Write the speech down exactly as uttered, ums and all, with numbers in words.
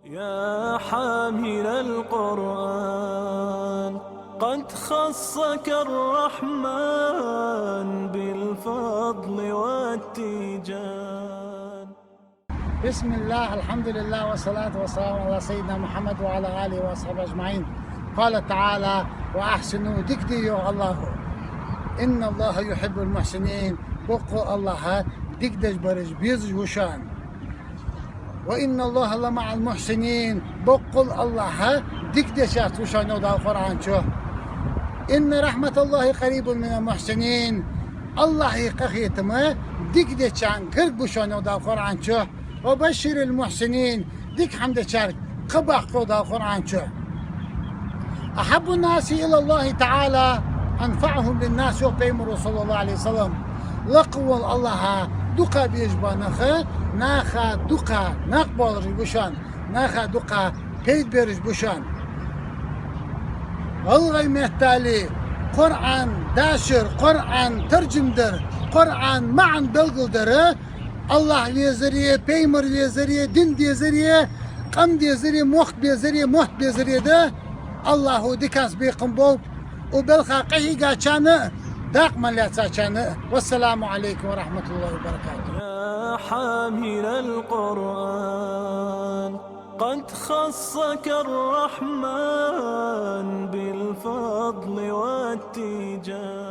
يا حامل القرآن، قد خصك الرحمن بالفضل والتيجان. بسم الله، الحمد لله، والصلاة والسلام على سيدنا محمد وعلى آله وأصحابه أجمعين. قال تعالى: وأحسنوا, дика де, йоах АллахӀа. إن الله يحب المحسنين, боккъал АллахӀ дика деш бараш безаш ва шоана. وإن الله لمع المحسنين, боккъал АллахӀ дика дечарца ва шоана, йоах Дала Къуръан чу. إن رحمة الله قريب من المحسنين, АллахӀа къахетам дика дечарна гарга ба шоана, йоах Дала Къуръан чу. وبشر المحسنين, дика хӀама дечарга кхаъ баккха, йоах Дала Къуръан чу. أحب الناس إلى الله تعالى أنفعهم للناس, йоах Пайхамара, صلى الله عليه وسلم. Лакха вола АллахӀа дукха безаш бола нах, наха дукха накъабоалараш ба шоана, наха дукха пайда бераш ба шоана. ГӀалгӀай меттала Къуръан дашар, Къуръан таржам дар, Къуръана маӀан белгалдар АллахӀ везаре, Пайхамар везаре, дин дезаре, къам дезаре, мохк безаре, мотт безаре да. АллахӀа диканца бекхам болба укх балха къахьийгачарна а, дакъа мел лаьцачарна а. والسلام عليكم ورحمة الله وبركاته. يا حامل القرآن، قد خصك الرحمن بالفضل والتيجان.